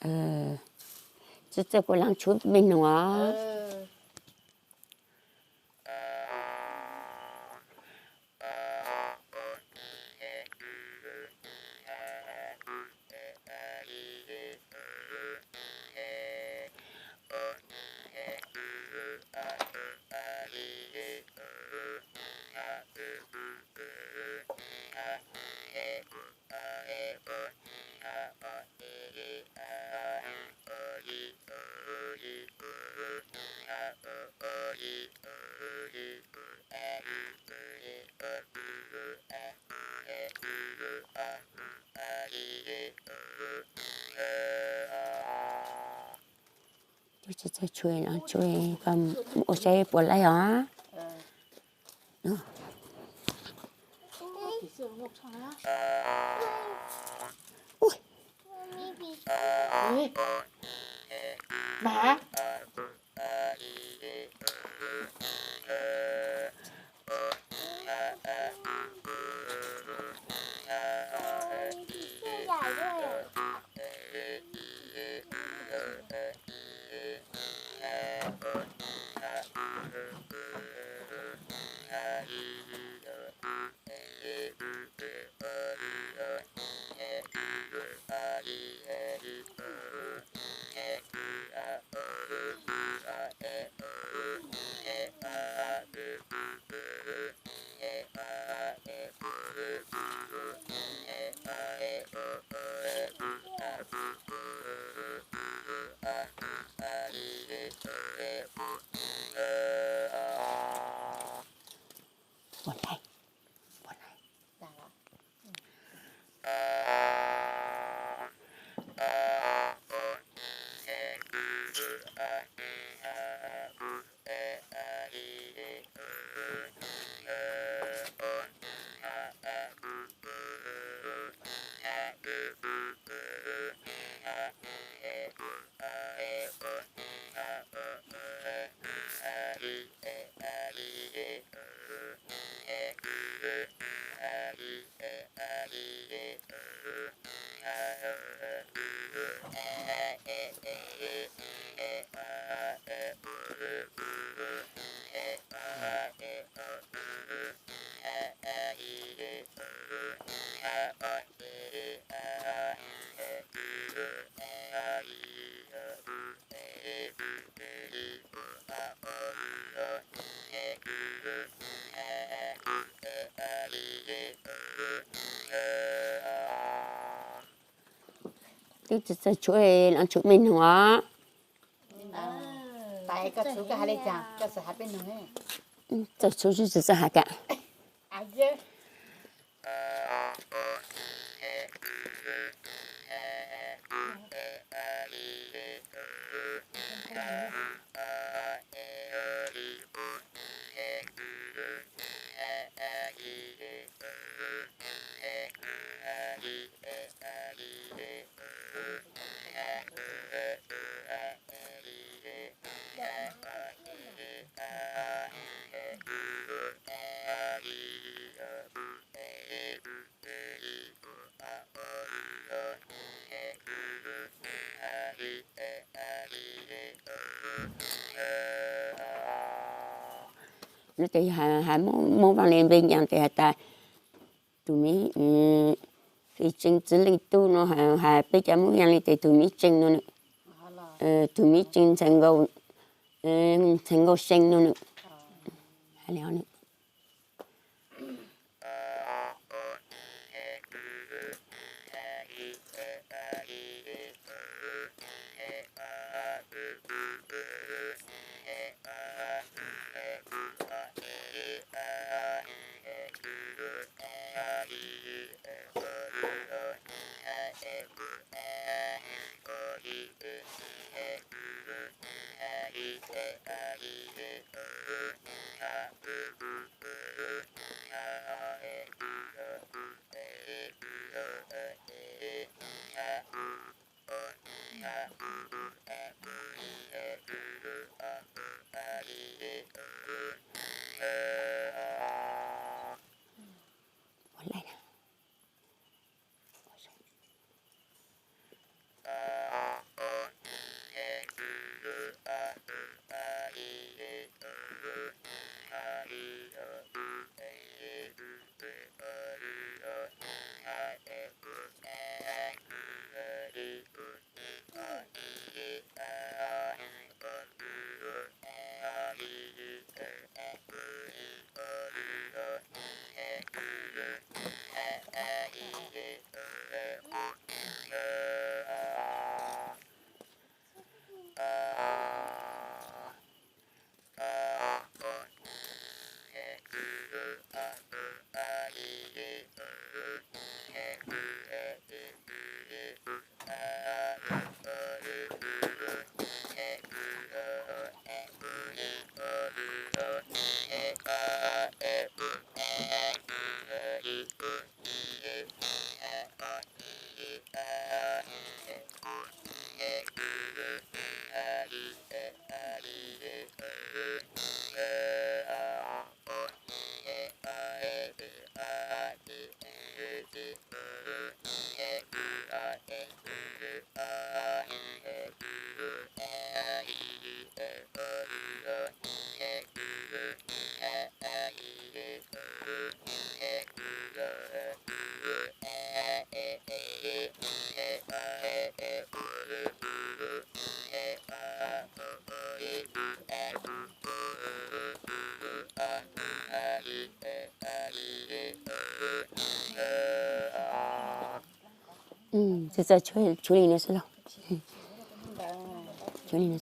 Txawj txawj kuv leej tshub me noog os. Tsis txawj tshua no, tshua kom ua saib puas laib os. Twb tsis txawj tshua, leej tshub me noog os. Txawj tshub tsis txawj hais tias. Lub tes hais Hmoob Vaj li npe nyees tes hais tias tus miv, Fij Tseeb Txwv Leej Tub no, hais peb cov Hmoob Yaj li tes tus miv tsees no nws, tus miv tsees ntxhais nkaus, ntxhais nkaus see no nws. Hais li os nws. Txawm txawm tshuav li no xwb los? Tshuav li no.